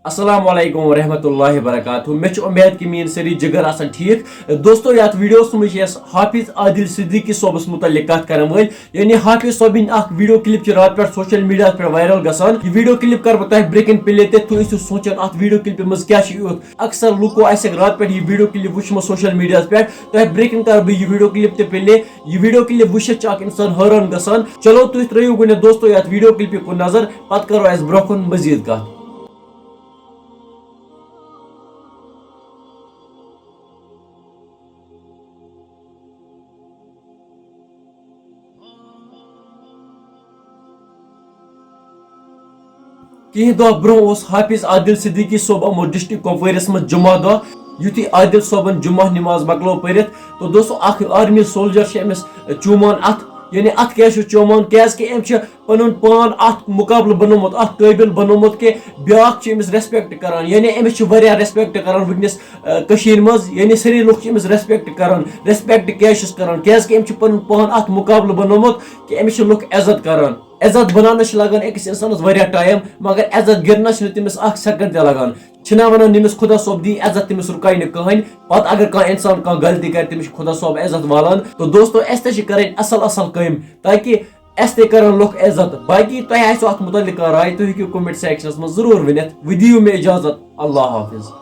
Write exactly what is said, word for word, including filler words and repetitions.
السلام علیکم ورحمۃ اللہ وبرکاتہ۔ مےٚ چھِ اُمید کہِ میٲنۍ سٲری جِگر آسَن ٹھیٖک۔ دوستو، یَتھ ویٖڈیوَس منٛز چھِ أسۍ حافظ عادل صدیقی صٲبَس مُتعلِق کَتھ کَرَن وٲلۍ، یعنی حافظ صٲبٕنۍ اَکھ ویٖڈیو کِلِپ چھِ راتہٕ پٮ۪ٹھ سوشل میٖڈیاہَس پٮ۪ٹھ وائرل گژھان۔ یہِ ویٖڈیو کِلِپ کَرٕ بہٕ تۄہہِ برٛونٛہہ کَنہِ پلے تہِ، تُہۍ ٲسِو سونٛچان اَتھ ویٖڈیو کِلپہِ منٛز کیٛاہ چھِ یُتھ۔ اکثر لُکو آسہِ راتہٕ پٮ۪ٹھ یہِ ویٖڈیو کِلِپ وٕچھمُت سوشل میٖڈیاہَس پٮ۪ٹھ۔ تۄہہِ برٛونٛہہ کَنہِ کَرٕ بہٕ یہِ ویٖڈیو کِلِپ تہِ پلے۔ یہِ ویٖڈیو کِلِپ وٕچھِتھ چھُ اَکھ اِنسان حٲران گژھان۔ چلو، تُہۍ ترٛٲیِو گۄڈٕنٮ۪تھ دوستو یَتھ ویٖڈیو کِلپہِ کُن نظر، پَتہٕ کَرو أسۍ برٛونٛہہ کُن مٔزیٖد کَتھ۔ کینٛہہ دۄہ برونٛہہ اوس حافظ عادل صدیقی صٲب آمُت ڈسٹرکٹ کۄپوٲرِس منٛز جمعہ دۄہ۔ یُتھُے عادل صٲبن جمعہ نماز مۄکلٲو پٔرِتھ، تہٕ دوستو، اکھ آرمی سولجر چھِ أمِس چوٗمان اَتھٕ۔ یعنی اَتھٕ کیٛازِ چھُ چوٗمان؟ کیٛازِ کہِ أمۍ چھِ پَنُن پان اَتھ مُقابلہٕ بنوومُت، اَتھ قٲبِل بنوومُت کہِ بیٛاکھ چھُ أمِس ریسپیکٹ کران۔ یعنی أمِس چھِ واریاہ ریسپیکٹ کران وٕنکیٚنَس، آ، کٔشیٖرِ منٛز۔ یعنی سٲری لُکھ چھِ أمِس ریسپیکٹ کران۔ ریسپیکٹ کیٛازِ چھِس کران؟ کیٛازِ کہِ أمۍ چھِ پَنُن پان اَتھ مُقابلہٕ بنوومُت کہِ أمِس چھِ لُکھ عزت کران۔ عزت بناونس چھِ لگان أکِس انسانس واریاہ ٹایم، مگر عزت گرنس چھِنہٕ تٔمِس اکھ سیکنڈ تہِ لگان۔ چھِنہ ونان، ییٚمِس خدا صٲب دی عزت، تٔمِس رُکایہِ نہٕ کٕہٕنۍ۔ پتہٕ اگر کانٛہہ انسان کانٛہہ غلطی کرِ، تٔمِس چھِ خدا صٲب عزت والان۔ تہٕ دوستو، اسہِ تہِ چھِ کرٕنۍ اصل اصل کٲم، تاکہِ اسہِ تہِ کرن لُکھ عزت۔ باقی تۄہہِ آسیو اتھ متعلق کانٛہہ راے، تُہۍ ہیٚکِو comment sectionس منٛز ضروٗر ؤنِتھ۔ وۄنۍ دِیِو مےٚ اجازت، اللہ حافظ۔